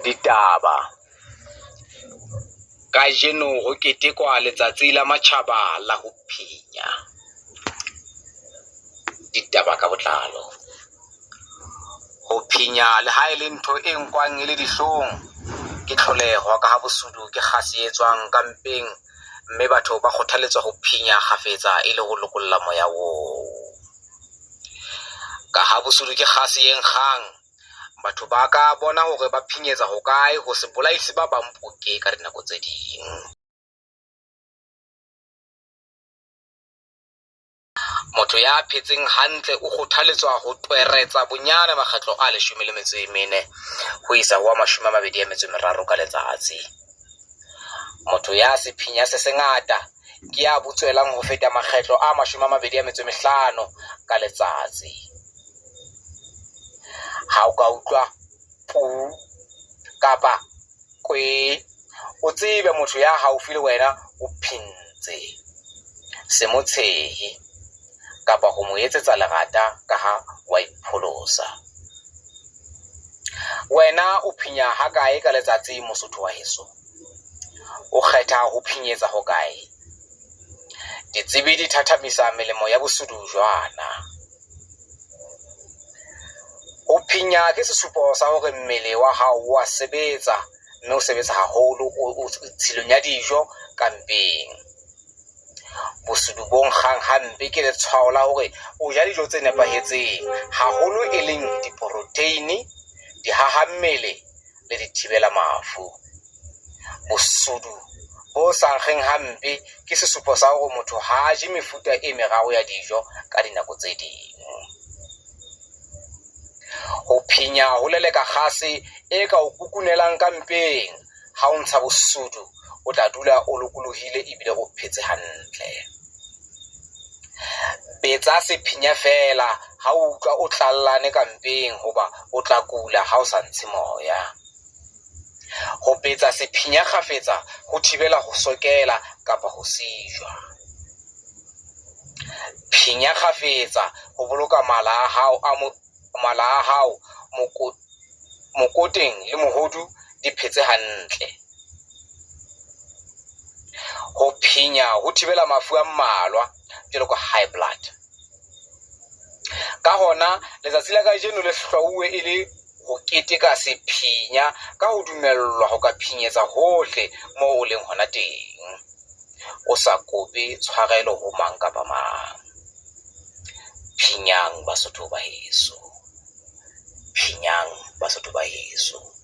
Ditaba. Kajeno ho ketekwa Letsatsi la Matjhaba la ho Phinya. Ditaba ka botlalo. Ho phinya le ha e le ntho e nkwang e le dihlong, ke tlholeho ka ha bosudu ke kgase e tswang ka mpeng mme batho ba kgothaletswa ho phinya kgafetsa e le ho lokolla moya oo. Ka ha bosudu ke kgase e nkgang, batho ba ka bona hore ba phinyetsa hokae ho se bolaise ba bang poke ka dinako tse ding. Motho ya phetseng hantle o kgothaletswa ho tweretsa bonyane makgetlo a 14 ho isa ho a 23 ka letsatsi. Motho ya sephinya se sengata ke ya butswelang ho feta makgetlo a 25 ka letsatsi. Ha o ka utlwa 'puu' kapa 'kwee' o tsebe motho ya haufi le wena o phintse. Se mo tshehe kapa ho mo etsetsa lerata ka ha o a ipholosa. Wena o phinya hakae ka letsatsi Mosotho wa heso? O kgetha ho phinyetsa hokae? Ditsebi di thathamisa melemo ya bosudu jwaana. Ho phinya ke sesupo sa hore mmele wa hao o a sebetsa, mme o sebetsa haholo tshilong ya dijo ka mpeng. Bosudu bo nkgang hampe ke letshwao la hore o ja dijo tse nepahetseng, haholo e leng diprotheine, dihahammele le dithibelamafu. Bosudu bo sa nkgeng hampe ke sesupo sa hore motho ha a je mefuta e meraro ya dijo ka dinako tse ding. Ho phinya ho leleka kgase e ka o kukunelang ka mpeng ha o ntsha bosudu o tla dula o lokolohile ebile o phetse hantle. Betsa sephinya feela ha o utlwa o tlallane ka mpeng hoba o tla kula ha o sa ntshe moya. Ho betsa sephinya kgafetsa ho thibela ho sokela kapa ho sijwa. Phinya kgafetsa ho boloka mala a hao mala a hao mokoteng le mohodu di phetse hantle. Ho phinya ho thibela mafu a mmalwa jwalo ka high blood. Ka hona, letsatsi la kajeno le hlwauwe e le ho keteka sephinya ka ho dumellwa ho ka phinyetsa hohle moo o leng hona teng, o sa kope tshwarelo ho mang kapa mang. Phinyang Basotho ba heso. Phinyang Basotho ba heso.